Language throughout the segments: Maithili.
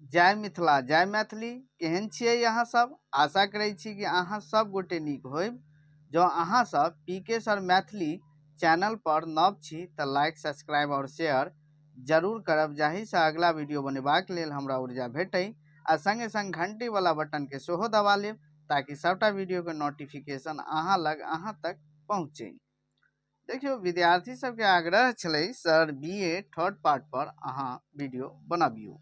जय मिथिला जय मैथिली। केहन छियै अहाँ सब? आशा करै छी कि अहाँ सब गोटे नीक होइब। जँ अहाँ सब पी के सर मैथिली चैनल पर नव छी तऽ लाइक, सब्सक्राइब और शेयर जरूर करब, जाहिसँ अगला वीडियो बनेबाक लेल हमरा ऊर्जा भेटै। आ संगे संग घंटी वाला बटन के सेहो दबा लेब ताकि सबटा वीडियो के नोटिफिकेशन अहाँ लग अहाँ तक पहुँचे। देखियौ, विद्यार्थी सबके आग्रह छलै, sir B A third part पर अहाँ वीडियो बनाबियौ।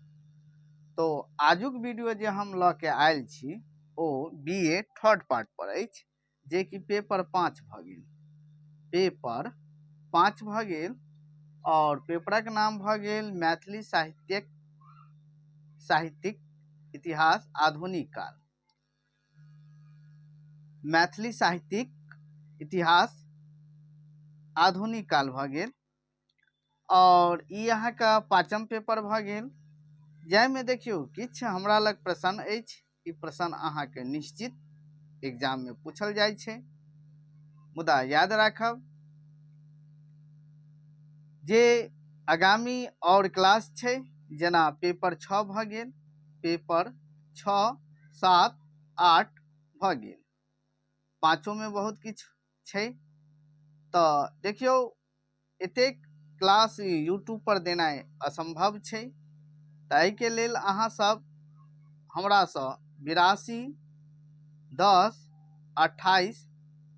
तो आजुक वीडियो जे हम लऽ के आयल छी ओ बी ए थर्ड पार्ट पर अछि, जे कि पेपर 5 भऽ गेल। पेपर 5 भऽ गेल और पेपरक नाम भऽ गेल मैथिली साहित्यिक इतिहास आधुनिक काल। मैथिली साहित्यिक इतिहास आधुनिक काल भऽ गेल और ई अहाँके पाँचम पेपर भऽ गेल, जाहिमे देखियौ किछु हमरा लग प्रश्न अछि। ई प्रश्न अहाँके निश्चित एग्जाममे पूछल जाइ छै, मुदा याद राखब जे आगामी और क्लास छै, जेना पेपर 6 भऽ गेल, पेपर 6 7 8 भऽ गेल, पाँचोमे बहुत किछु छै। तऽ देखियौ, एतेक क्लास यूट्यूब पर देनाइ असम्भव छै, तऽ एहिके लेल अहाँ सब हमरासँ 82 10 28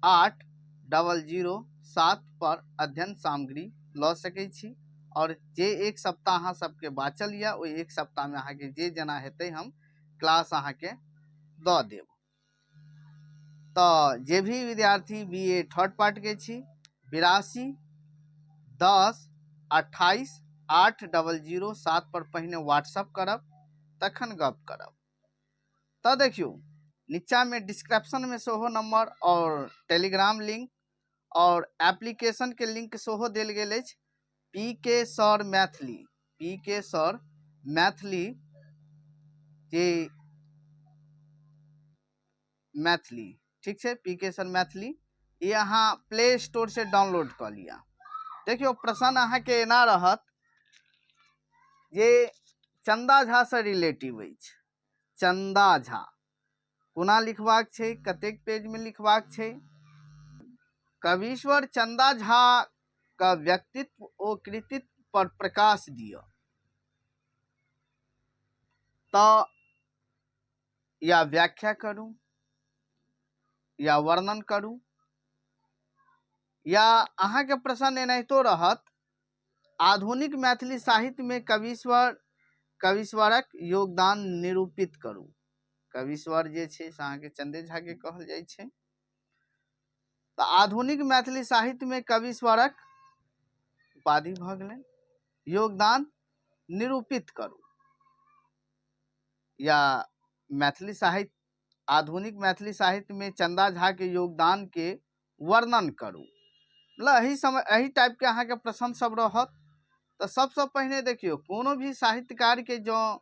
8 00 7 पर अध्ययन सामग्री लऽ सकै छी। और जे एक सप्ताह अहाँ सबके बाँचल यऽ ओहि एक सप्ताहमे अहाँके जे जेना हेतै हम क्लास अहाँके दऽ देब। तऽ जे भी विद्यार्थी बी ए थर्ड पार्टके छी, 82 10 28 8 00 7 पर पहिने व्हाट्सअप करब, तखन गप करब। तऽ देखियौ, नीचाँमे डिस्क्रिप्शनमे सेहो नंबर और टेलीग्राम लिंक और एप्लीकेशन के लिंक सेहो देल गेल अछि। पी के सर मैथिली, पी के सर मैथिली जे मैथिली, ठीक छै, पी के सर मैथिली ई अहाँ प्ले स्टोर से डाउनलोड कऽ लिअ। देखियौ, प्रश्न अहाँके एना रहत जे चंदा झा से रिलेटिव अछि। चंदा झा कोना लिखबाक छै, कतेक पेजमे लिखबाक छै। कवीश्वर चंदा झा का व्यक्तित्व ओ कृतित्व पर प्रकाश दिअ। तऽ या व्याख्या करू या वर्णन करू, या अहाँके प्रश्न एनाहितो रहत, आधुनिक मैथिली साहित्यमे कवीश्वरक योगदान निरूपित करू। कवीश्वर जे छै से अहाँके चंदे झा के कहल जाइ छै। तऽ आधुनिक मैथिली साहित्यमे कवीश्वरक उपाधि भऽ गेलनि, योगदान निरूपित करू। या मैथिली साहित्य, आधुनिक मैथिली साहित्यमे चंदा झा के योगदान के वर्णन करू। मतलब एहि समय एहि टाइपके अहाँके प्रश्न सब रहत। तऽ सबसँ पहिने देखियौ, कोनो भी साहित्यकारके जँ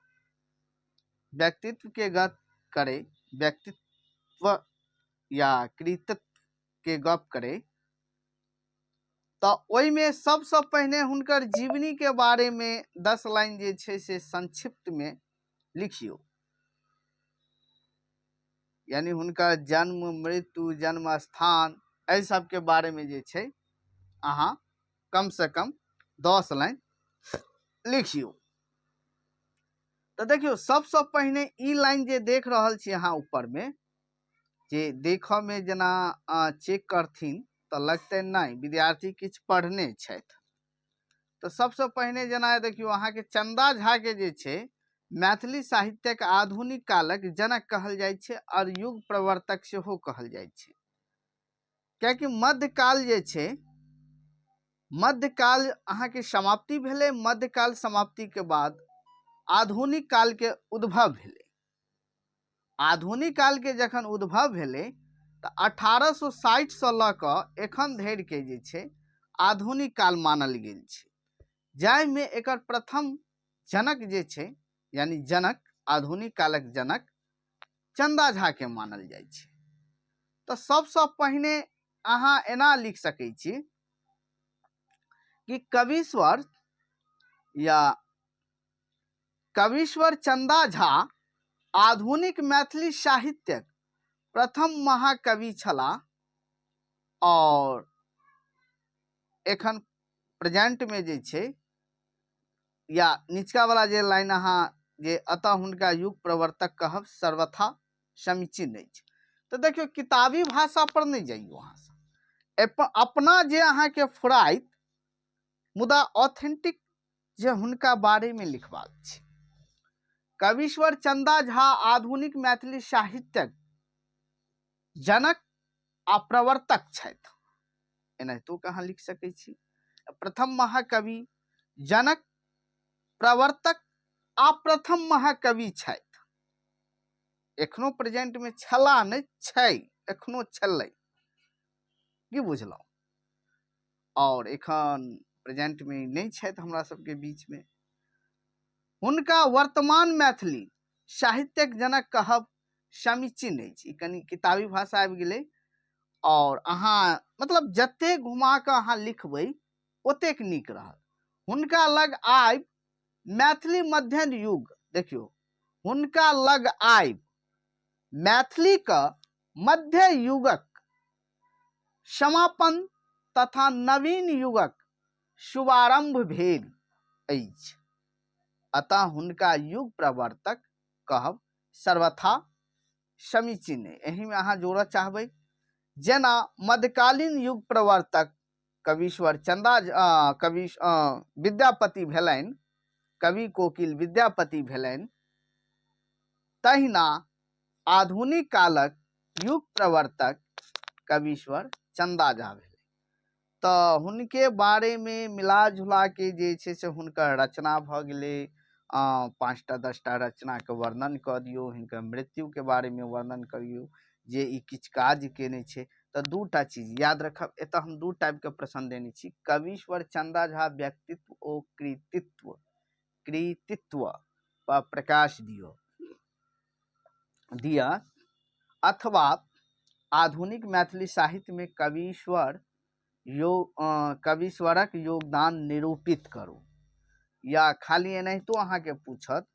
व्यक्तित्व के गप करै, व्यक्तित्व या कृतित्व के गप करै, तऽ ओहिमे सबसँ पहिने हुनकर जीवनी के बारेमे 10 लाइन जे छै से संक्षिप्तमे लिखियौ। यानी हुनकर जन्म, मृत्यु, जन्म स्थान, एहि सबके बारेमे जे छै अहाँ कम से कम 10 लाइन लिखियौ। तऽ देखियौ, सबसँ पहिने ई लाइन जे देख रहल छी अहाँ ऊपरमे, जे देखऽमे जेना चेक करथिन तऽ लगतै नहि विद्यार्थी किछु पढ़ने छथि। तऽ सबसँ पहिने जेना देखियौ, अहाँके चंदा झा के जे छै मैथिली साहित्यक आधुनिक कालक जनक कहल जाइ छै और युग प्रवर्तक सेहो कहल जाइ छै। कियाकि मध्यकाल जे छै, मध्यकाल अहाँके समाप्ति भेलै, मध्यकाल समाप्ति के बाद आधुनिक काल के उद्भव भेलै। आधुनिक काल के जखन उद्भव भेलै तऽ 1860 सँ लऽ कऽ एखन धरि के जे छै आधुनिक काल मानल गेल छै, जाहिमे एकर प्रथम जनक जे छै, यानी जनक, आधुनिक कालक जनक चंदा झा के मानल जाइ छै। तऽ सबसँ पहिने अहाँ एना लिख सकै छी कि कवीश्वर या कवीश्वर चंदा झा आधुनिक मैथिली साहित्यक प्रथम महाकवि छलाह और एखन प्रेजेंट में जे छै या निचका वाला जे लाइन अहाँ जे अतः हुनका युग प्रवर्तक कहब सर्वथा समीचीन अछि। तऽ देखियौ किताबी भाषा पर नहि जइयौ अहाँ सब, अपना जे अहाँके फुराइत मुदा ऑथेंटिक जे हुनका बारेमे लिखबाक छै। कवीश्वर चंदा झा आधुनिक मैथिली साहित्यक जनक आ प्रवर्तक छथि, एनाहितो के अहाँ लिख सकै छी। प्रथम महाकवि, जनक, प्रवर्तक आ प्रथम महाकवि छथि। एखनो प्रेजेंट में छला नहि छै, एखनो छलै, की बुझलहुँ। और एखन प्रेजेंट में नहि छथि हमरा सबके बीच में। हुनका वर्तमान मैथिली साहित्यक जनक कहब समीचीन अछि। ई कनि किताबी भाषा आबि गेलै और अहाँ मतलब जते घुमा कऽ अहाँ लिखबै ओतेक नीक रहत। हुनका लग आबि मैथिली मध्यम युग, देखियौ हुनका लग आबि मैथिली के मध्य युगक समापन तथा नवीन युगक शुभारंभ भेल अछि। अतः हुनका युग प्रवर्तक कहब सर्वथा समीचीन नहि। एहिमे अहाँ जोड़ऽ चाहबै जेना मध्यकालीन युग प्रवर्तक कवीश्वर चंदा कवि विद्यापति भेलनि, कवि कोकिल विद्यापति भेलनि, तहिना आधुनिक कालक युग प्रवर्तक कवीश्वर चंदा झा भेलै। तऽ हुनके बारेमे मिला जुला के जे छै से हुनकर रचना भऽ गेलै। 5टा 10टा रचनाके वर्णन कऽ दियौ, हिनकर मृत्युके बारेमे वर्णन करियौ जे ई किछु काज केने छै। तऽ 2टा चीज याद रखब, एतऽ हम 2 टाइपके प्रश्न देने छी। कवीश्वर चंदा झा व्यक्तित्व ओ कृतित्व, कृतित्व पर प्रकाश दियौ दिया, अथवा आधुनिक मैथिली साहित्य में कवीश्वर कवीश्वरक योगदान निरूपित करू। या खाली एनाहितो अहाँके पूछत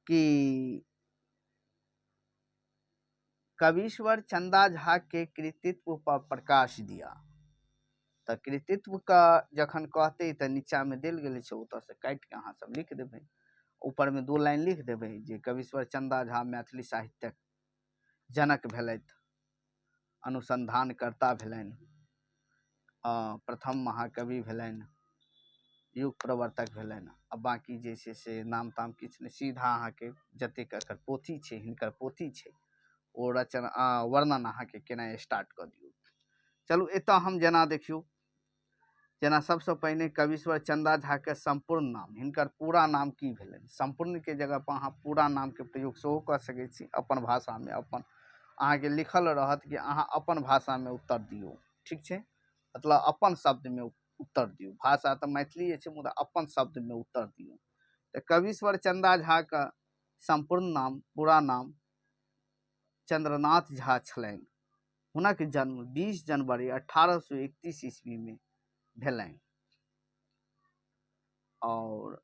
कि कवीश्वर चंदा झा के कृतित्व पर प्रकाश दिया। तऽ कृतित्व के जखन कहतै तऽ नीचा में देल गेल छै, ओतऽ से काटि के अहाँ सब लिख देबै, ऊपर में 2 लाइन लिख देबै जे कवीश्वर चंदा झा मैथिली साहित्यक जनक भेलथि, अनुसंधानकर्ता भेलनि, प्रथम महाकवि भेलनि, युग प्रवर्तक भेलनि। आ बाकी जे छै से नाम ताम किछु नहि, सीधा अहाँके जतेक एकर पोथी छै, हिनकर पोथी छै, ओ रचना वर्णन अहाँके केनाइ स्टार्ट कऽ दियौ। चलू एतऽ हम जेना देखियौ, जेना सबसँ पहिने कवीश्वर चंदा झा के संपूर्ण नाम, हिनकर पूरा नाम की भेलनि। संपूर्ण के जगह पर अहाँ पूरा नाम के प्रयोग सेहो कऽ सकै छी अपन भाषामे। अपन अहाँके लिखल रहत कि अहाँ अपन भाषामे उत्तर दियौ, ठीक छै, मतलब अपन शब्दमे उत्तर दियौ। भाषा तऽ मैथिलीए छै मुदा अपन शब्दमे उत्तर दियौ। तऽ कवीश्वर चंदा झा के संपूर्ण नाम, पूरा नाम चंद्रनाथ झा छलनि। हुनक जन्म 20 जनवरी 1831 ईस्वी में भेलनि। और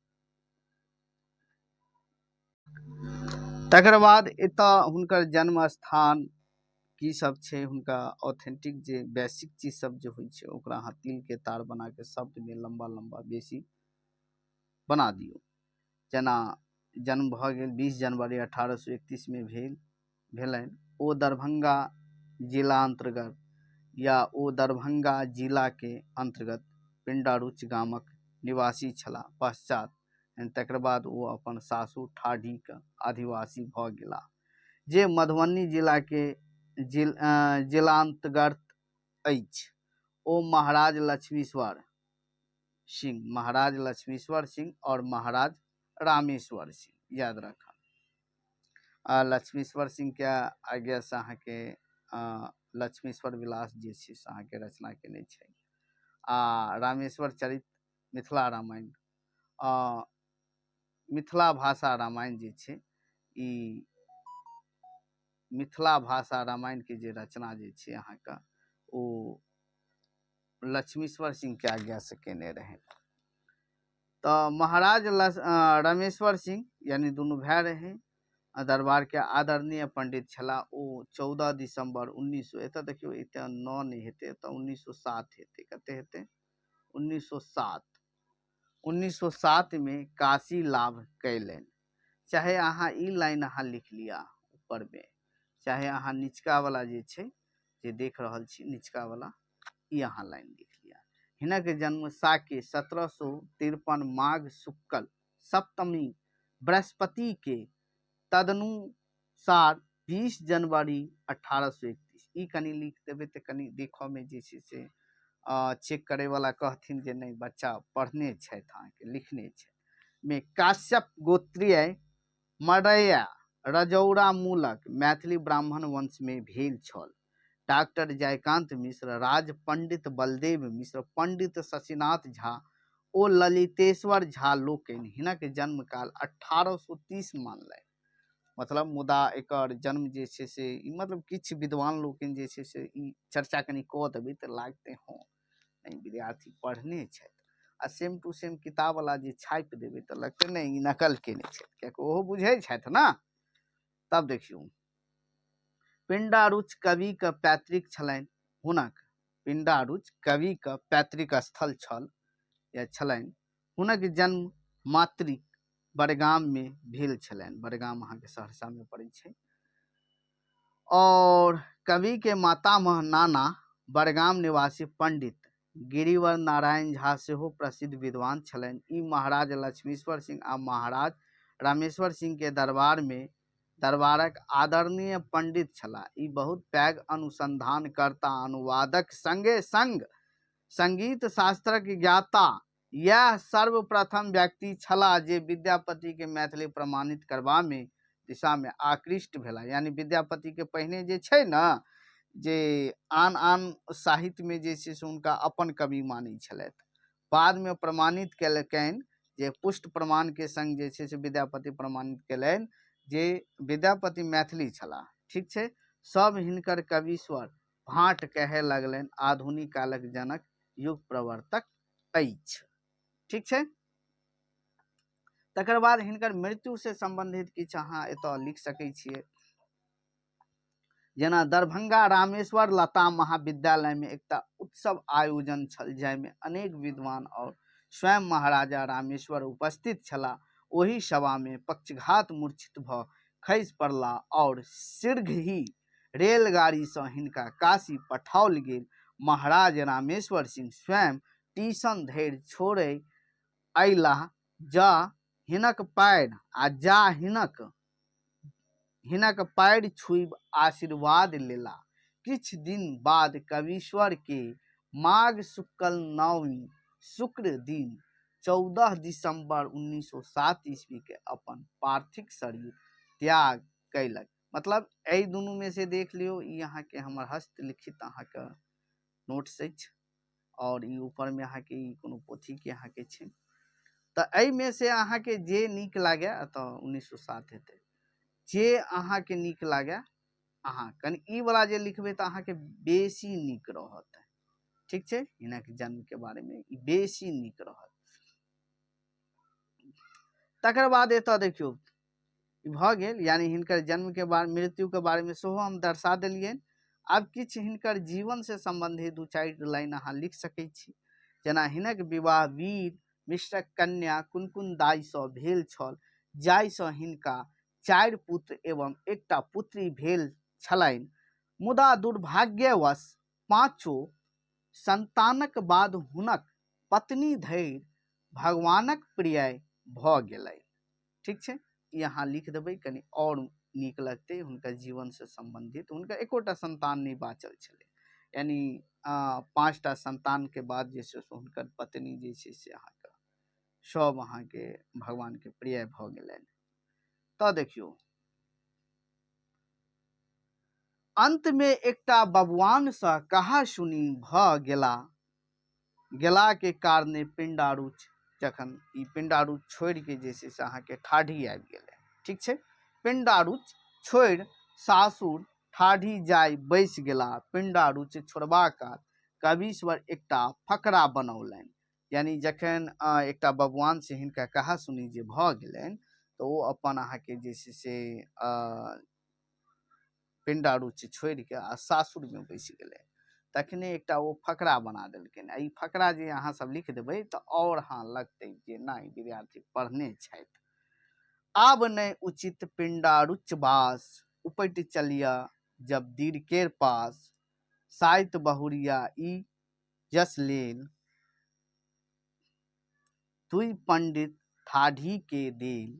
तकर बाद एतऽ हुनकर जन्म स्थान की सब छै, हुनका ऑथेंटिक जे बेसिक चीज सब जे होइ छै ओकरा अहाँ तिल के तार बना के शब्द में लंबा लंबा बेसी बना दियौ। जेना जन्म भऽ गेल 20 जनवरी 1831 में भेलनि। ओ दरभंगा जिला अंतर्गत या ओ दरभंगा जिला के अंतर्गत पिंडारूच गामक निवासी छलाह। पश्चात तकर बाद ओ अपन सासु ठाढ़ीके आदिवासी भऽ गेलाह, जे मधुबनी जिला के जिलांतर्गत अछि। ओ महाराज लक्ष्मीश्वर सिंह, महाराज लक्ष्मीश्वर सिंह और महाराज रामेश्वर सिंह, याद रखब। लक्ष्मीश्वर सिंह के आज्ञा से अहाँके लक्ष्मीश्वर विलास जे छै से अहाँके रचना केने छै। आ रामेश्वर चरित मिथिला रामायण, मिथिला भाषा रामायण जे छै, ई मिथिला भाषा रामायण के जे रचना जे छै अहाँके ओ लक्ष्मीश्वर सिंह के आज्ञा से केने रहै। तऽ महाराज रमेश्वर सिंह यानी दुनू भाय रहै, दरबारके आदरणीय पंडित छलाह। ओ 14 दिसंबर 1900, एतऽ देखियौ एतऽ 9 नहि हेतै, एतऽ 1907 हेतै। कते हेतै? 1907। 1907 मे काशी लाभ कयलनि। चाहे अहाँ ई लाइन अहाँ लिख लिअ ऊपरमे, चाहे अहाँ निचका वाला जे छै जे देख रहल छी निचका वाला, ई अहाँ लाइन लिख लिअ। हिनक जन्म साके 1753 माघ शुक्ल सप्तमी बृहस्पति के तदनुसार 20 जनवरी 1831। ई कनि लिख देबै तऽ कनि देखऽमे जे छै से चेक करैवला कहथिन जे नहि बच्चा पढ़ने छथि, अहाँके लिखने छथि। मे काश्यप गोत्रीय मड़ैया रजौरा मूलक मैथिली ब्राह्मण वंश में भेल छल। डॉक्टर जयकांत मिश्र, राज पंडित बलदेव मिश्र, पंडित शशिनाथ झा ओ ललितेश्वर झा लोकनि हिनक जन्मकाल 1830 मानलनि। मतलब मुदा एकर जन्म जे छै से ई मतलब किछु विद्वान लोकनि जे छै से ई चर्चा कनि कऽ देबै तऽ लागतै हँ नहि विद्यार्थी पढ़ने छथि। आ सेम टू सेम किताबवला जे छापि देबै तऽ लगतै नहि ई नकल केने छथि, किएकि ओहो बुझै छथि ने। तब देखियौ पिंडारुच कविके पैतृक छलनि हुनक, पिंडारुच कविके पैतृक स्थल छल या छलनि। हुनक जन्म मातृक बड़गाम में भेल छलनि। बड़गाम अहाँके सहरसा में पड़ै छै। और कवि के मातामह नाना बड़गाम निवासी पंडित गिरिवर नारायण झा सेहो प्रसिद्ध विद्वान छलनि। ई महाराज लक्ष्मीश्वर सिंह आ महाराज रामेश्वर सिंह के दरबार में दरबारक आदरणीय पंडित छलाह। ई बहुत पैघ अनुसंधानकर्ता, अनुवादक संगे संग संगीत शास्त्रक ज्ञाता यैह सर्वप्रथम व्यक्ति छलाह जे विद्यापति के मैथिली प्रमाणित करबा में दिशा में आकृष्ट भेला। यानी विद्यापति के पहिने जे छै ने जे आन आन साहित्य में जे छै से हुनका अपन कवि मानै छलथि, बाद में प्रमाणित केलकनि जे पुष्ट प्रमाण के संग जे छै से विद्यापति प्रमाणित केलनि जे विद्यापति मैथिली छलाह। ठीक छै, सब हिनकर कवीश्वर भाँट कहे लगलनि, आधुनिक कालक जनक युग प्रवर्तक अछि। ठीक छै, तकर बाद हिनकर मृत्यु से संबंधित किछु अहाँ एतऽ लिख सकै छियै। जेना दरभंगा रामेश्वर लता महाविद्यालय में एकटा उत्सव आयोजन छल जाहिमे अनेक विद्वान और स्वयं महाराजा रामेश्वर उपस्थित छलाह। ओहि सभा में पक्षघात मूर्छित भऽ खसि पड़ला और शीघ्र ही रेलगाड़ी सँ हिनका काशी पठाओल गेल। महाराज रामेश्वर सिंह स्वयं टीशन धरि छोड़य अयलाह। जा हिनक पैर आ जा हिनक हिनक पैर छुबि आशीर्वाद लेला। किछु दिन बाद कवीश्वर के माघ शुक्ल नवमी शुक्र दिन 14 दिसंबर 1907 ईस्वी के अपन पार्थिव शरीर त्याग कयलक। मतलब एहि दुनू में से देख लियौ, ई अहाँके हमर हस्तलिखित अहाँके नोट्स अछि और ई ऊपर में अहाँके ई कोनो पोथी के अहाँके छै। तऽ एहिमे से अहाँके जे नीक लागए, तऽ 1907 हेतै, जे अहाँके नीक लागए अहाँ कनि ई वाला जे लिखबै तऽ अहाँके बेसी नीक रहत। ठीक छै, हिनक जन्म के बारे में ई बेसी नीक रहत। तकर बाद एतऽ देखियौ भऽ गेल, यानी हिनकर जन्म के बारे, मृत्यु के बारे में सेहो हम दर्शा देलियनि। आब किछु हिनकर जीवन से संबंधित 2-4 लाइन अहाँ लिख सकै छी। जेना हिनक विवाह वीर मिश्रक कन्या कुनकुन दाई सँ भेल छल, जाहि सँ हिनका 4 पुत्र एवं एकटा पुत्री भेल छलनि। मुदा दुर्भाग्यवश 5 संतानक बाद हुनक पत्नी धरि भगवानक प्रिय भऽ गेलनि। ठीक छै, ई अहाँ लिख देबै, कनि और नीक लगतै। हुनकर जीवन से संबंधित हुनकर एकोटा संतान नहि बाँचल छलै, यानी 5टा संतान के बाद जे छै से हुनकर पत्नी जे छै से अहाँके सब अहाँके भगवान के प्रिय भऽ गेलनि। तऽ देखियौ अंत में एकटा बबुआन सँ कहा सुनी भऽ गेला के कारणे पिंडारूच, जखन ई पिंडारूच छोड़ि के जे छै से अहाँके ठाढ़ी आबि गेलै। ठीक छै, पिंडारूच छोड़ि सासुर ठाढ़ी जाय बैस गेला। पिंडारूच छोड़बा काल कवीश्वर एकटा फकरा बनौलनि, यानी जखन एकटा बबुआन से हिनका कहा सुनी जे भऽ गेलनि तऽ ओ अपन अहाँके जे छै से पिण्डारुच छोड़िके आ सासुरमे बैसि गेलै। तखने एकटा ओ फकरा बना देलखिन आ ई फकरा जे अहाँ सब लिख देबै तऽ आओर हाँ लगतै जे नहि विद्यार्थी पढ़ने छथि। आब नहि उचित पिण्डारुच बास, उपटि चलिया जब दीर केर पास, साइत बहुरिया ई यश लेल, तुई पंडित ठाढ़ी के देल,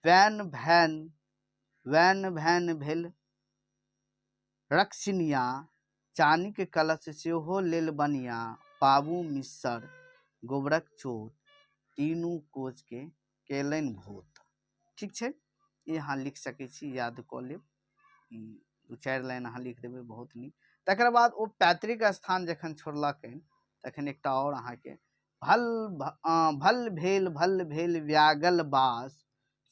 वैन भैन वैन भैन भेल रक्षिनिया, चानीक कलश सेहो लेल बनिया, बाबू मिसर गोबरक चोट, तीनू कोच के केलनि भोत। ठीक छै, ई अहाँ लिख सकै छी, याद कऽ लेब। ई दू चारि लाइन अहाँ लिख देबै, बहुत नीक। तकर बाद ओ पैतृक स्थान जखन छोड़लकनि तखन एकटा आओर अहाँके भल भल भेल भल भेल व्यागल बास,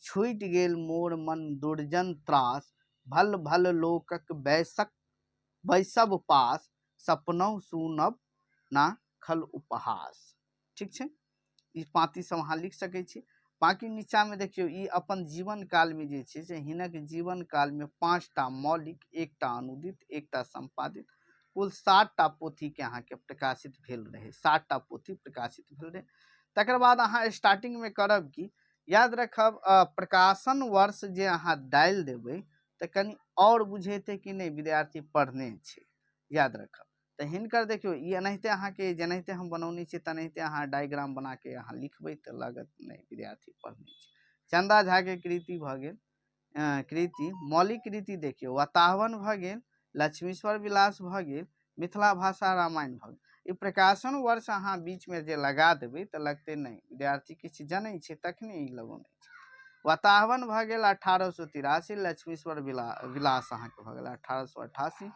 छूटि गेल मोर मन दुर्जन त्रास, भल भल लोकक बैसक बैसब पास, सपनहुँ सुनब ना खल उपहास। ठीक छै, ई पाँति सब अहाँ लिख सकै छी। बाँकी नीचाँमे देखियौ, ई अपन जीवन कालमे जे छै से हिनक जीवन कालमे 5टा मौलिक, 1टा अनूदित, 1टा सम्पादित, कुल 7टा पोथीके अहाँके प्रकाशित भेल रहै। 7टा पोथी प्रकाशित भेल रहै। तकर बाद अहाँ स्टार्टिंगमे करब की, याद रखब प्रकाशन वर्ष जे अहाँ डालि देबै तऽ कनि आओर बुझेतै कि नहि विद्यार्थी पढ़ने छै, याद रखब। तऽ हिनकर देखियौ ई एनाहिते अहाँके जेनाहिते हम बनौने छियै तेनाहिते अहाँ डायग्राम बनाके अहाँ लिखबै तऽ लागत नहि विद्यार्थी पढ़ने छै। चंदा झाके कृति भऽ गेल, कृति मौलिक कृति देखियौ वातावरण भऽ गेल, लक्ष्मीश्वर विलास भऽ गेल, मिथिला भाषा रामायण भऽ गेल। ई प्रकाशन वर्ष अहाँ बीचमे जे लगा देबै तऽ लगतै नहि विद्यार्थी किछु जनै छै तखने ई लगौने छै। वातावरण भऽ गेल 1883, लक्ष्मीश्वर विलास अहाँके भऽ गेल 1888,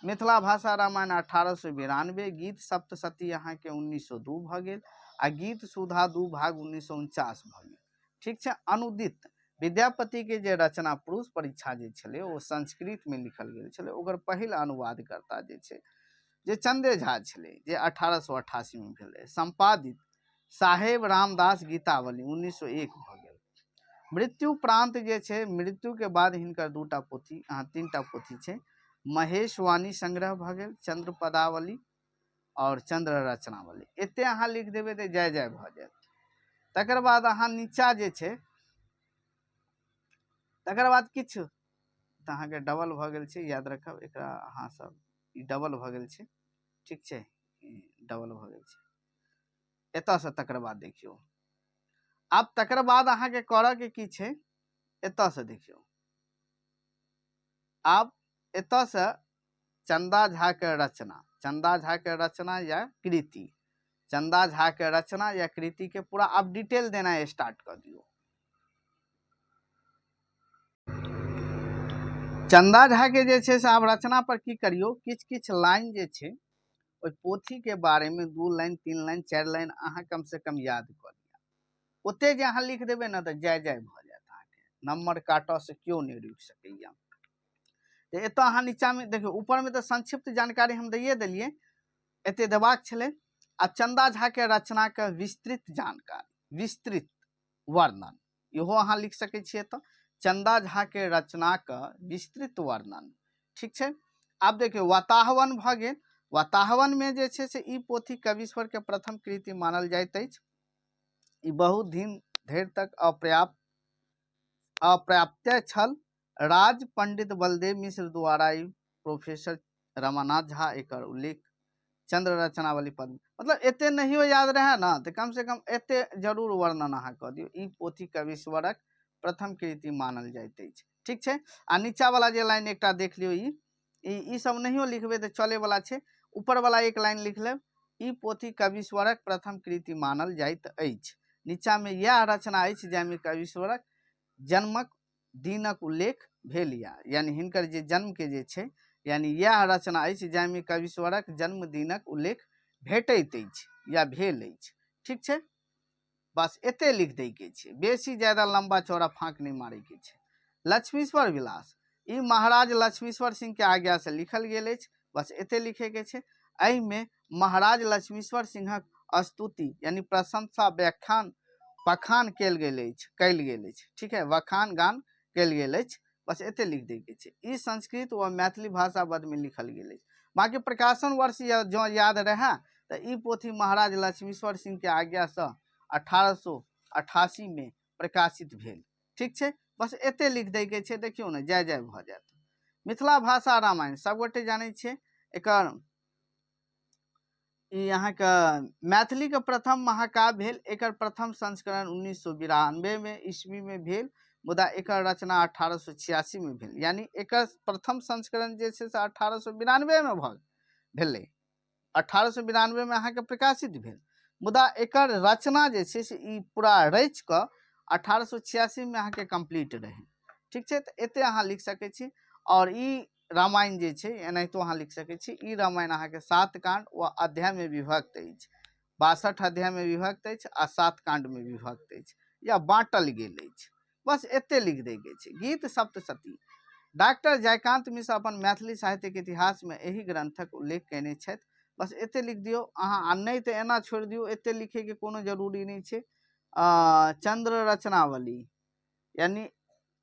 मिथिला भाषा रामायण 1892, गीत सप्तशती अहाँके 1902 भऽ गेल आ गीत सुधा 2 भाग 1949 भऽ गेल। ठीक छै, अनुदित विद्यापतिके जे रचना पुरुष परीक्षा जे छलै ओ संस्कृतमे लिखल गेल छलै, ओकर पहिल अनुवादकर्ता जे छै जे चंदे झा छलै जे 1888मे भेलै। सम्पादित साहेब रामदास गीतावली 1901 भऽ गेल। मृत्यु प्रांत जे छै, मृत्युके बाद हिनकर 2टा पोथी, 3टा पोथी छै, महेशवाणी संग्रह भऽ गेल, चंद्र पदावली और चंद्र रचनावली। एते अहाँ लिख देबै तऽ जय जय भऽ जायत। तकर बाद अहाँ नीचा जे छै, तकर बाद किछु तऽ अहाँके डबल भऽ गेल छै, याद रखब एकरा अहाँ सब ई डबल भऽ गेल छै। ठीक छै, ई डबल भऽ गेल छै एतऽसँ। तकर बाद देखियौ, आब तकर बाद अहाँके करऽके की छै, एतऽसँ देखियौ, आब एतऽसँ चंदा झा के रचना, चंदा झा के रचना या कृति, चंदा झा के रचना या कृति के पूरा आब डिटेल देनाइ स्टार्ट कऽ दियौ। चंदा झा के जे छै से आब रचना पर की करियौ, किछु किछु लाइन जे छै ओहि पोथी के बारे में 2 लाइन 3 लाइन 4 लाइन अहाँ कम से कम याद कऽ लिअ। ओते जे अहाँ लिख देबै ने तऽ जय जय भऽ जायत, अहाँके नम्बर काटऽ से केओ नहि रोकि सकैया। तऽ एतऽ अहाँ नीचाँमे देखियौ, ऊपरमे तऽ संक्षिप्त जानकारी हम दैए देलियै, एते देबाक छलै। आ चंदा झा के रचनाके विस्तृत जानकारी, विस्तृत वर्णन इहो अहाँ लिख सकै छियै। एतऽ चंदा झा के रचनाके विस्तृत वर्णन। ठीक छै, आब देखियौ वाताहवन भऽ गेल। वाताहवनमे जे छै से ई पोथी कवीश्वर के प्रथम कृति मानल जाइत अछि। ई बहुत दिन धरि तक अप्राप्य छल। राज पंडित बलदेव मिश्र द्वारा ई प्रोफेसर रमानाथ झा एकर उल्लेख चंद्र रचनावली पद, मतलब एते नहियो याद रहे ना तऽ कम से कम एते जरूर वर्णन अहाँ कऽ दियौ। ई पोथी कवीश्वरक प्रथम कृति मानल जाइत अछि। ठीक छै, आ नीचा वाला जे लाइन एकटा देख लियौ, ई ई सब नहियो लिखबै तऽ चले वाला छै, ऊपर वाला एक लाइन लिख लेब, ई पोथी कवीश्वरक प्रथम कृति मानल जाइत अछि। नीचा में इएह रचना अछि जाहिमे कवीश्वरक जन्मक दिनक उल्लेख भेल या, यानी हिनकर जे जन्म के जे छै, यानी इएह रचना अछि जाहिमे कवीश्वरक जन्मदिनक उल्लेख भेटैत अछि या भेल अछि। ठीक छै, बस एते लिख दै के छै, बेसी ज्यादा लंबा चौड़ा फाँक नहि मारै के छै। लक्ष्मीश्वर विलास ई महाराज लक्ष्मीश्वर सिंह के आज्ञा से लिखल गेल अछि, बस एते लिखे के छै। एहिमे महाराज लक्ष्मीश्वर सिंहक स्तुति यानी प्रशंसा, व्याख्यान, बखान कयल गेल अछि, कयल गेल अछि। ठीक है, बखान गान कयल गेल अछि, बस एते लिख दैके छै। ई संस्कृत व मैथिली भाषाबद्ध लिखल गेल अछि। बाँकी प्रकाशन वर्ष जँ याद रहए तऽ ई पोथी महाराज लक्ष्मीश्वर सिंह के आज्ञासँ 1888 मे प्रकाशित भेल। ठीक छै, बस एते लिख दैके छै। देखियौ ने, जय जय भऽ जायत। मिथिला भाषा रामायण सबगोटे जानै छियै। एकर ई अहाँके मैथिलीके प्रथम महाकाव्य भेल। एकर प्रथम संस्करण 1992 मे ईस्वी में भेल, मुदा एकर रचना 1886 मे भेल। यानी एकर प्रथम संस्करण जे छै से 1892 मे भऽ भेलै, 1892 मे अहाँके प्रकाशित भेल, मुदा एकर रचना जे छै से ई पूरा रचि कऽ 1886 मे अहाँके कम्प्लीट रहै। ठीक छै, तऽ एते अहाँ लिख सकै छी। आओर ई रामायण जे छै एनाहितो अहाँ लिख सकै छी। ई रामायण अहाँके 7 कांड व अध्यायमे विभक्त अछि, 62 अध्यायमे विभक्त अछि आ 7 कांडमे विभक्त अछि या बाँटल गेल अछि। बस एते लिख दैके छै। गीत सप्तशती डॉक्टर जयकांत मिश्र अपन मैथिली साहित्यके इतिहासमे एहि ग्रंथक उल्लेख कयने छथि। बस एते लिख दियौ अहाँ, आ नहि तऽ एना छोड़ि दियौ, एते लिखैके कोनो जरूरी नहि छै। चंद्र रचनावली यानी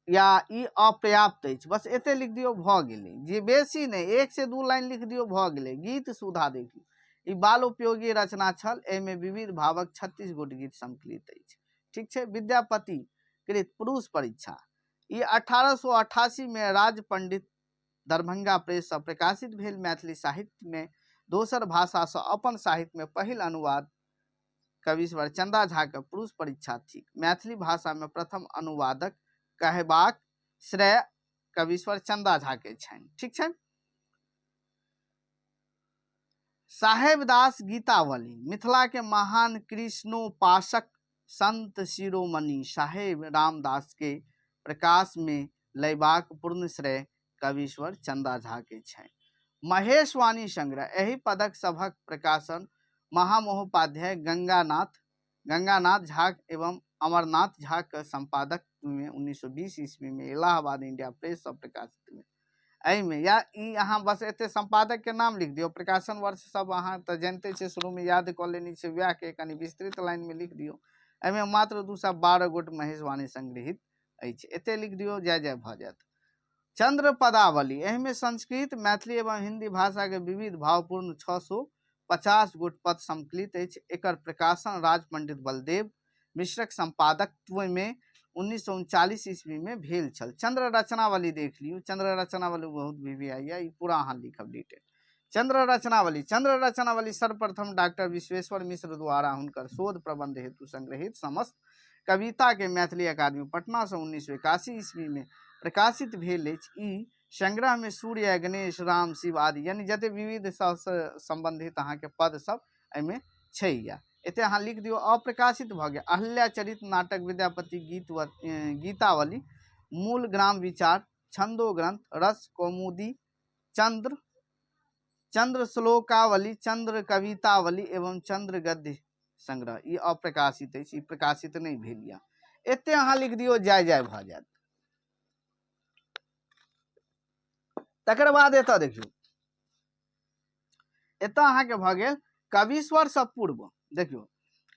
या ई अपर्याप्त अछि, बस एते लिख दियौ, भऽ गेलै। जे बेसी नहि, 1 से 2 लाइन लिख दियौ, भऽ गेलै। गीत सुधा देखियौ, ई बाल उपयोगी रचना छल, एहिमे विविध भावक 36 गोट गीत संकलित अछि। ठीक छै, विद्यापति कृत पुरुष परीक्षा ई 1888 मे राज पंडित दरभंगा प्रेस सँ प्रकाशित भेल। मैथिली साहित्य में दोसर भाषा सँ अपन साहित्य में पहिल अनुवाद कवीश्वर चंदा झा के पुरुष परीक्षा थिक। मैथिली भाषा में प्रथम अनुवादक कहबाक श्रेय कवीश्वर चंदा झा के छनि। ठीक छै, साहेबदास गीतावली मिथिला के महान कृष्णोपासक संत शिरोमणि साहेब रामदास के प्रकाश में लयबाक पूर्ण श्रेय कवीश्वर चंदा झा के छनि। महेशवाणी संग्रह एहि पदक सभक प्रकाशन महामहोपाध्याय गंगानाथ झा एवं अमरनाथ झा के संपादक में 1920 ईस्वी में इलाहाबाद इंडिया प्रेस से प्रकाशित भेल। एहिमे या ई अहाँ बस एते संपादक के नाम लिख दियौ, प्रकाशन वर्ष सब अहाँ तऽ जानिते छियै, शुरू में याद कऽ लेने छियै, वएह के कनि विस्तृत लाइन में लिख दियौ। एहिमे मात्र 212 गोट महेशवाणी संग्रहित अछि, एते लिख दियौ, जय जय भऽ जायत। चंद्र पदावली एहिमे संस्कृत, मैथिली एवं हिंदी भाषा के विविध भावपूर्ण 650 गोट पद संकलित अछि। एकर प्रकाशन राज पंडित बलदेव मिश्रक संपादकत्व में 1939 ईस्वी में भेल छल। चंद्र रचनावली देख लियौ, चंद्र रचनावली बहुत VVI है, ई पूरा अहाँ लिखब डिटेल। चंद्र रचनावली, चंद्र रचनावली सर्वप्रथम डॉक्टर विश्वेश्वर मिश्र द्वारा हुनकर शोध प्रबंध हेतु संग्रहित समस्त कविता के मैथिली अकादमी पटना से 1981 ईस्वी में प्रकाशित भेल अछि। ई संग्रह में सूर्य, गणेश, राम, शिव आदि यानी जते विविध सबसँ संबंधित अहाँके पद सब एहिमे छै। या एते अहाँ लिख दियौ, अप्रकाशित भऽ गेल। अहल्या चरित नाटक, विद्यापति गीत गीतावली, मूल ग्राम विचार, छंदो ग्रंथ, रस कौमुदी, चंद्र, चंद्र श्लोकावली, चंद्र कवितावली एवं चंद्र गद्य संग्रह ई अप्रकाशित अछि, ई प्रकाशित नहि भेल। या एते अहाँ लिख दियौ, जय जय भऽ जायत। तकर बाद एतऽ देखियौ, एतऽ अहाँके भऽ गेल कवीश्वर सँ पूर्व। देखियौ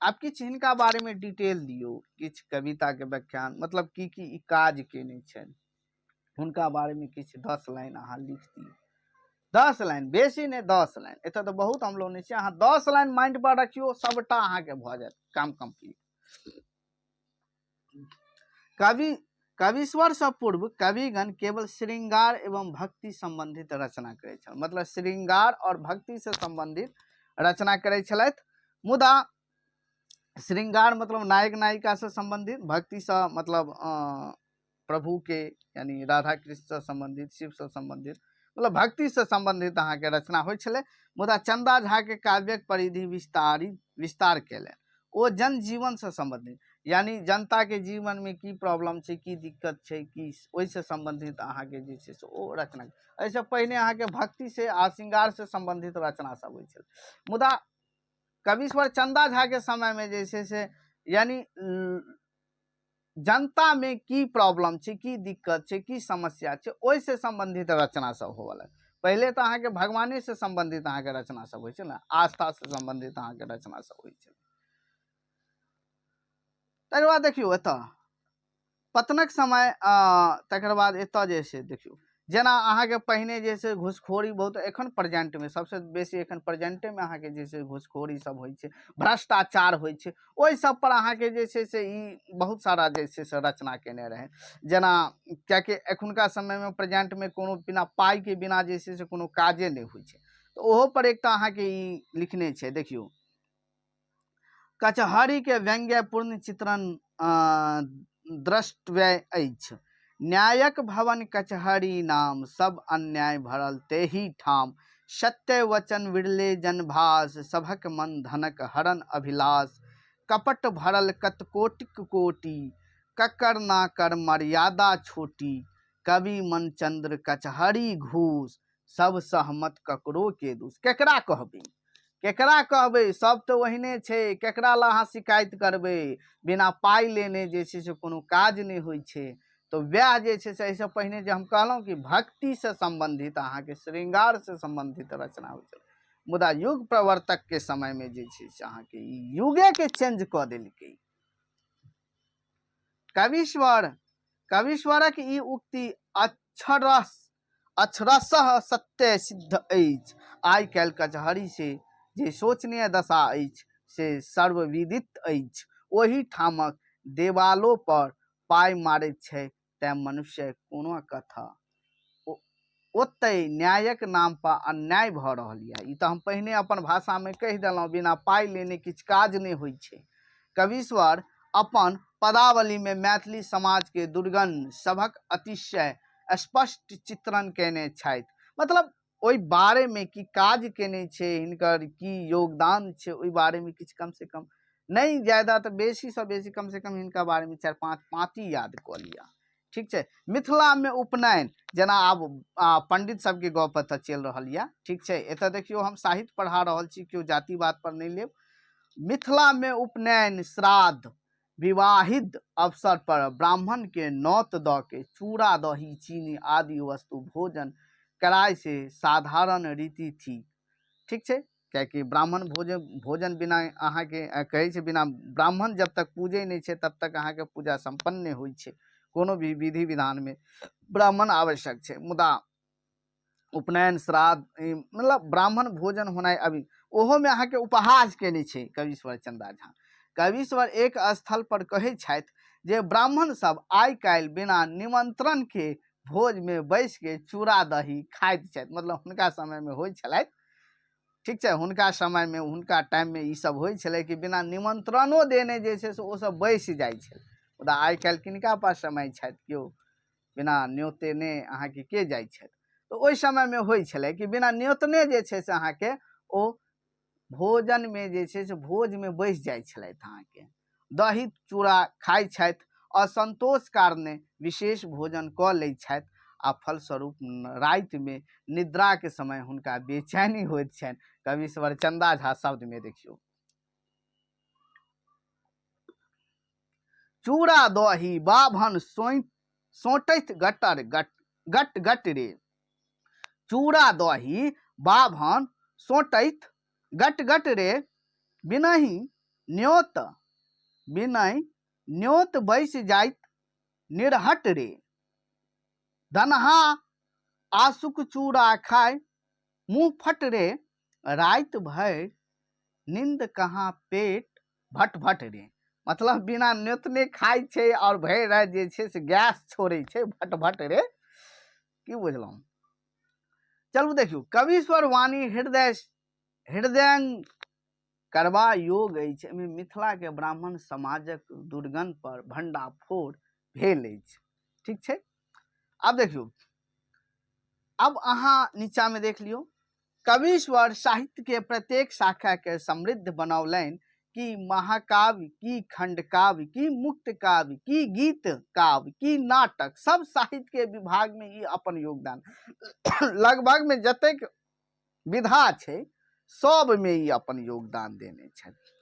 आब किछु हिनका बारे में डिटेल दियौ, किछु कविता के व्याख्यान, मतलब की की ई काज केने छनि हुनका बारे में किछु 10 लाइन अहाँ लिख दियौ। 10 लाइन, बेसी नहि, 10 लाइन। एतऽ तऽ बहुत हम लोग नहि छी, अहाँ 10 लाइन माइंड पर रखियौ, सबटा अहाँके भऽ जायत काम कम्प्लीट। कवीश्वर सँ पूर्व कविगण केवल श्रृंगार एवं भक्ति संबंधित रचना करै छल, मतलब श्रृंगार और भक्ति से संबंधित रचना करै छलथि। मुदा श्रृंगार मतलब नायक नायिका से संबंधित, भक्ति से मतलब प्रभु के यानी राधा कृष्ण से संबंधित, शिव से संबंधित, मतलब भक्ति से संबंधित अहाँके रचना होइ छलै। मुदा चंदा झा के काव्यक परिधि विस्तार केलनि। ओ जनजीवन से संबंधित, यानी जनता के जीवन में की प्रॉब्लम छै, की दिक्कत छै, की ओहिसँ संबंधित अहाँके जे छै से ओ रचना। एहिसँ पहिने अहाँके भक्ति से आ श्रृंगार से संबंधित रचना सब होइ छलै। मुदा कवीश्वर चंदा झा के समय में जे छै से यानी जनता में की प्रॉब्लम छै, की दिक्कत छै, की समस्या छै, ओहिसँ संबंधित रचना सब होवऽ लगल। पहिले तऽ अहाँके भगवानेसँ सम्बन्धित अहाँके रचना सब होइ छै ने, आस्थासँ सम्बन्धित अहाँके रचना सब होइ छै। तकर बाद देखियौ एतऽ पतनक समय, तकर बाद एतऽ जे छै देखियौ जेना अहाँके पहिने जे छै घूसखोरी बहुत एखन प्रेजेंटमे सबसँ बेसी एखन प्रेजेंटेमे अहाँके जे छै घूसखोरी सब होइ छै, भ्रष्टाचार होइ छै, ओहि सब पर अहाँके जे छै से ई बहुत सारा जे छै से रचना केने रहै। जेना कियाकि एखुनका समयमे प्रेजेंटमे कोनो बिना पाइके बिना जे छै से कोनो काजे नहि होइ छै, तऽ ओहो पर एकटा अहाँके ई लिखने छै। देखियौ कचहरीके व्यंग्यपूर्ण चित्रण द्रष्टव्य अछि। न्यायक भवन कचहरी नाम, सब अन्याय भरल तेही ठाम, सत्य वचन विरले जनभास, सभक मन धनक हरण अभिलाष, कपट भरल कतकोटिक कोटि, ककर ना कर मर्यादा छोटी, कवि मन चंद्र कचहरी घूस, सब सहमत ककरो के दोष। केकरा कहबै, केकरा कहबै, सब तऽ ओहिने छै, केकरा लए अहाँ शिकायत करबै? बिना पाइ लेने जे छै से कोनो काज नहि होइ छै। तऽ वएह जे छै से एहिसँ पहिने जे हम कहलहुँ कि भक्तिसँ सम्बन्धित अहाँके श्रृंगारसँ सम्बन्धित रचना होइ छलै, मुदा युग प्रवर्तकके समयमे जे छै से अहाँके ई युगेके चेंज कऽ देलकै। कवीश्वरक ई उक्ति अक्षरशः सत्य सिद्ध अछि। आइ काल्हि कचहरी से जे शोचनीय दशा अछि से सर्वविदित अछि। ओहि ठामक देवालो पर पाइ मारैत छै, तेँ मनुष्य कोनो कथा ओतहि न्यायक नाम पर अन्याय भऽ रहल यऽ। ई तऽ हम पहिने अपन भाषामे कहि देलहुँ, बिना पाइ लेने किछु काज नहि होइ छै। कवीश्वर अपन पदावलीमे मैथिली समाजके दुर्गन्ध सभक अतिशय स्पष्ट चित्रण कयने छथि। मतलब ओहि बारेमे की काज केने छै, हिनकर की योगदान छै, ओहि बारेमे किछु कम से कम नहि ज्यादा तऽ बेसीसँ बेसी कम से कम हिनका बारेमे 4-5 पाँती याद कऽ लिअ, ठीक छै। मिथिलामे उपनयन, जेना आब पंडित सबके गप एतऽ चलि रहल यऽ, ठीक छै। एतऽ देखियौ हम साहित्य पढ़ा रहल छी, केओ जातिवाद पर नहि लेब। मिथिलामे उपनयन, श्राद्ध, विवाहित अवसर पर ब्राह्मण के नौत दऽ के चूड़ा दही चीनी आदि वस्तु भोजन कराय से साधारण रीति थी, ठीक छै। कियाकि ब्राह्मण भोजन बिना अहाँके कहै छै, बिना ब्राह्मण जब तक पूजै नहि छै तब तक अहाँके पूजा सम्पन्न नहि होइ छै। कोनो भी विधि विधानमे ब्राह्मण आवश्यक छै, मुदा उपनयन श्राद्ध मतलब ब्राह्मण भोजन होनाइ अभी ओहोमे अहाँके उपहास केने छै कवीश्वर चंदा झा। कवीश्वर एक स्थल पर कहै छथि जे ब्राह्मण सब आइ काल्हि बिना निमंत्रण के भोजमे बैसके चूड़ा दही खाइत छथि। मतलब हुनका समयमे होइ छलथि, ठीक छै, हुनका समयमे हुनका टाइममे ई सब होइ छलै कि बिना निमंत्रणो देने जे छै से ओ सब बैस जाइ छलै। मुदा आइ काल्हि किनका पास समय छथि, केओ बिना न्योतेने अहाँके के जाइ छथि? तऽ ओहि समयमे होइ छलै कि बिना न्योतने जे छै से अहाँके ओ भोजनमे जे छै से भोजमे बैस जाइ छलथि, अहाँके दही चूड़ा खाइ छथि, असन्तोष कारणे विशेष भोजन कऽ लै छथि आ फलस्वरूप रातिमे निद्राके समय हुनका बेचैनी होइत छनि। कवीश्वर चंदा झा शब्दमे देखियौ, चूड़ा दही बाभन सोंटैत गटर गट गट गट रे, चूड़ा दही बाभन सोंटैत गट गट रे, बिनहि न्योत बिनहि न्योत बैस जाइत निरहट रे, धनहा आसुक चूड़ा खाय मुँह फट रे, राति भरि नींद कहाँ पेट भट भट रे। मतलब बिना न्योतने खाइ छै आओर भरि राति जे छै से गैस छोड़ै छै भट भट रे। की बुझलहुँ? चलू देखियौ, कवीश्वर वाणी हृदय करबा योग अछि। एहिमे मिथिलाके ब्राह्मण समाजक दुर्गंध पर भंडाफोड़ भेल अछि, ठीक छै। आब देखियौ, अब अहाँ नीचामे देख लियौ, कवीश्वर साहित्य के प्रत्येक शाखा के समृद्ध बनौलनि कि महाकाव्य, की खंडकाव्य, की मुक्त काव्य, की गीत काव्य, की नाटक, सब साहित्य के विभाग में ई अपन योगदान लगभग में जतेक विधा छै सब में ई अपन योगदान देने छथि।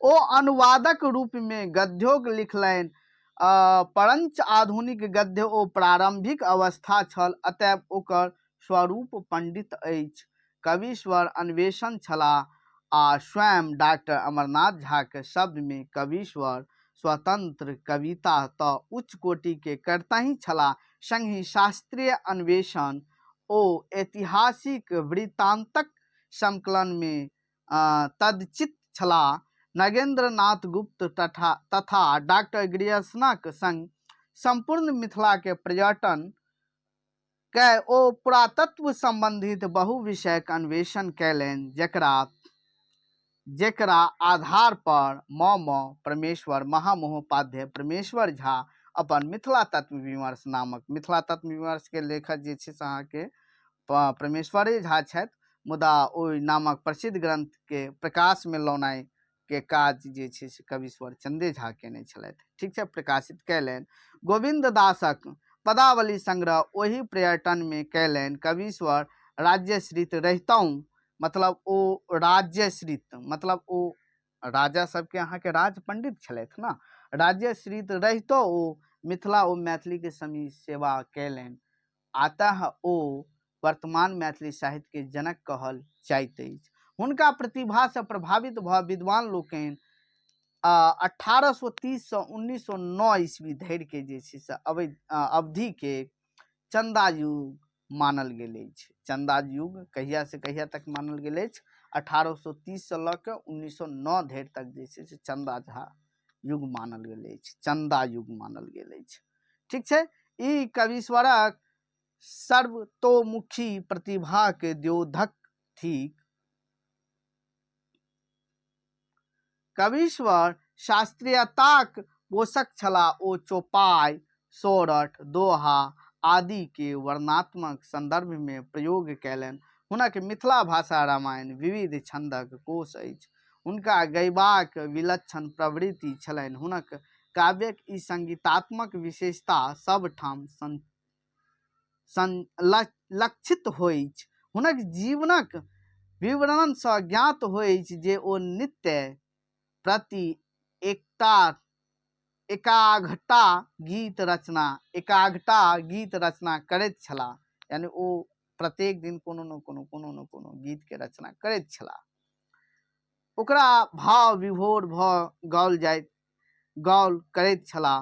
ओ अनुवादक रूप में गद्योक लिखलनि, परंच आधुनिक गद्य ओ प्रारंभिक अवस्था छल, अतएव ओकर स्वरूप पंडित अछि। कवीश्वर अन्वेषण छलाह आ स्वयं डॉक्टर अमरनाथ झाके शब्दमे कवीश्वर स्वतंत्र कविता तऽ उच्च कोटिके करतहि छलाह, संगहि शास्त्रीय अन्वेषण ओ ऐतिहासिक वृत्तान्तक संकलनमे तदचित छलाह। नगेन्द्र नाथ गुप्त तथा डॉक्टर ग्रियर्सनक संग सम्पूर्ण मिथिलाके पर्यटन कय ओ पुरातत्व संबंधित बहु विषयक अन्वेषण कयलनि, जेकरा आधार पर म म परमेश्वर महामहोपाध्याय परमेश्वर झा अपन मिथिला तत्व विमर्श नामक, मिथिला तत्व विमर्श के लेखक जे छै से अहाँके परमेश्वरे झा छथि, मुदा ओहि नामक प्रसिद्ध ग्रंथ के प्रकाश में लौनाइ के काज जे छै से कवीश्वर चंदे झा केने छलथि। ठीक छै, प्रकाशित कयलनि। गोविन्द दासक पदावली संग्रह ओहि पर्यटन में कयलनि। कवीश्वर राज्यश्रित रहितहुँ, मतलब ओ राज्यश्रित, मतलब ओ राजा सबके अहाँके राज पंडित छलथि ने, राज्यश्रित रहितो ओ मिथिला ओ मैथिली के समी सेवा कयलनि। अतः ओ वर्तमान मैथिली साहित्य के जनक कहल जाइत अछि। हुनका प्रतिभा से प्रभावित भऽ विद्वान लोकनि 1830 से 1909 ईस्वी धरि के जे छै से अवधि के चंदा युग मानल गेल अछि। चंदा युग कहिया से कहिया तक मानल गेल अछि? 1830 से लऽ के 1909 धरि तक जे छै से चंदा झा युग मानल गेल अछि, चंदा युग मानल गेल अछि। ठीक छै, ई कवीश्वरक सर्वतोमुखी प्रतिभा के द्योतक थिक। कवीश्वर शास्त्रीयताक पोषक छलाह। ओ चौपाई, सोरठ, दोहा आदि के वर्णात्मक संदर्भ में प्रयोग कयलनि। हुनक मिथिला भाषा रामायण विविध छंदक कोश अछि। हुनका गयबाक विलक्षण प्रवृत्ति छलनि। हुनक काव्यक ई संगीतात्मक विशेषता सब ठाम लक्षित होइछ। हुनक जीवनक विवरणसँ ज्ञात होइछ जे ओ नित्य प्रति एकाघटा गीत रचना करैत छलाह, यानी ओ प्रत्येक दिन कोनो न कोनो, कोनो न कोनो गीत के रचना करैत छलाह। ओकरा भाव विभोर भऽ गाओल जाइत, गाओल करैत छलाह।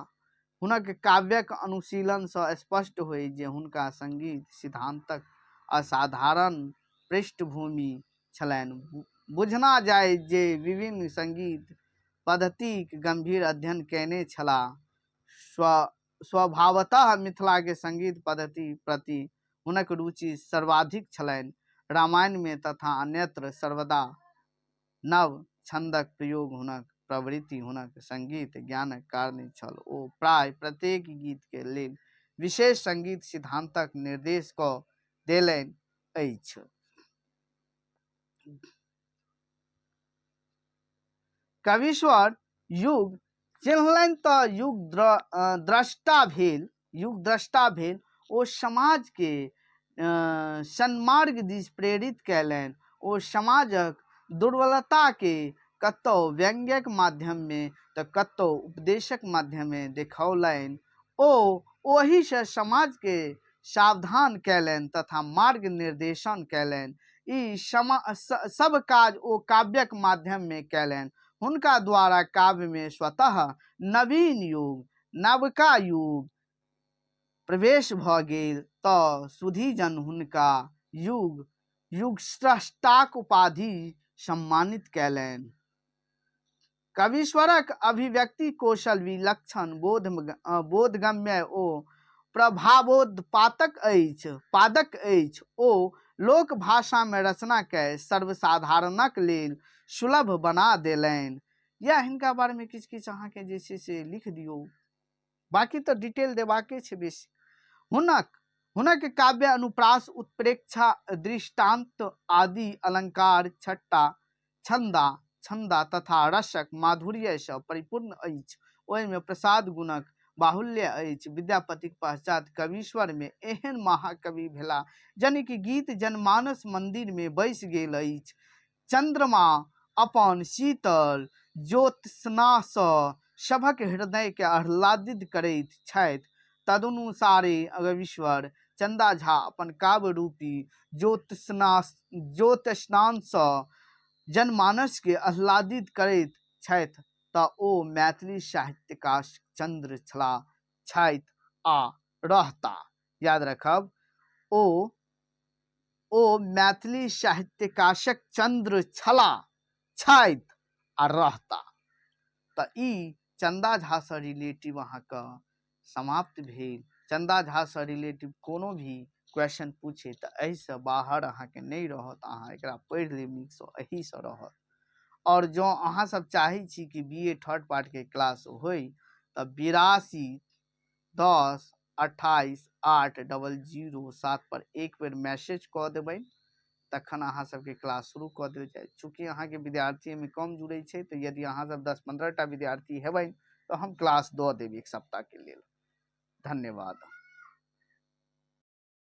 हुनक काव्यक अनुशीलनसँ स्पष्ट होइछ जे हुनका संगीत सिद्धांतक असाधारण पृष्ठभूमि छलनि। बुझना जाय जे विभिन्न संगीत पद्धतिक गंभीर अध्ययन कयने छलाह। स्वभावतः मिथिला के संगीत पद्धति प्रति हुनक रुचि सर्वाधिक छलनि। रामायण में तथा अन्यत्र सर्वदा नव छंदक प्रयोग हुनक प्रवृत्ति हुनक संगीत ज्ञानक कारणे छल। ओ प्राय प्रत्येक गीत के लेल विशेष संगीत सिद्धांतक निर्देश कऽ देलनि अछि। कवीश्वर युग चिन्हलनि तऽ युग द्रष्टा भेल, युग द्रष्टा भेल। ओ समाज के सन्मार्ग दिस प्रेरित कयलनि। ओ समाजक दुर्बलता के कतौ व्यंग्यक माध्यम में तऽ कतौ उपदेशक माध्यम में देखौलनि। ओ ओहिसँ समाज के सावधान कयलनि तथा मार्ग निर्देशन कयलनि। ई सब काज ओ काव्यक माध्यम में कयलनि। हुनका द्वारा काव्य में स्वतः नवीन युग, नवका युग प्रवेश भऽ गेल तऽ सुधीजन हुनका युगस्रष्टाक उपाधि सम्मानित कयलनि। कवीश्वरक अभिव्यक्ति कौशल विलक्षण बोधगम्य ओ प्रभावोत्पादक अछि। ओ लोक भाषा में रचना कय सर्वसाधारणक लेल सुलभ बना देलनि। या हिनका बारे में किछु किछु अहाँके जे छै से लिख दियौ, बाकी तऽ डिटेल देबाके छै बेसी। हुनक काव्य अनुप्रास, उत्प्रेक्षा, दृष्टांत आदि अलंकार, छट्टा, छंदा तथा रसक माधुर्य सँ परिपूर्ण अछि। ओहिमे प्रसाद गुणक बाहुल्य अछि। विद्यापतिक पश्चात कवीश्वर में एहन महाकवि भेला जनिक गीत जनमानस मंदिर में बसि गेल अछि। चंद्रमा अपन शीतल ज्योत्स्नासँ सभक हृदय के आह्लादित करैत छथि, तदनुसारे कवीश्वर चन्दा झा अपन काव्य रूपी ज्योत्स्नासँ जनमानसके आह्लादित करैत छथि तऽ ओ मैथिली साहित्यकार चन्द्र छलाह, छथि आ रहता। याद रखब, ओ मैथिली साहित्यकाशक चन्द्र छलाह, छथि आ रहता। तऽ ई चन्दा झासँ रिलेटिव अहाँके समाप्त भेल। चन्दा झासँ रिलेटिव कोनो भी क्वेश्चन पूछे तऽ एहिसँ बाहर अहाँके नहि रहत, अहाँ एकरा पढ़ि लेब नीकसँ, एहिसँ रहत। आओर जँ अहाँ सब चाहै छी कि बी ए थर्ड पार्टके क्लास होइ तऽ 82 10 28 8 00 7 पर एक बेर मैसेज कऽ देबै, तखन अहाँ सबके क्लास शुरू कऽ देल जायत। चूँकि अहाँके विद्यार्थी एहिमे कम जुड़ै छै, तऽ यदि अहाँ सब 10-15 टा विद्यार्थी हेबै तऽ हम क्लास दऽ देब एक सप्ताहके लेल। धन्यवाद।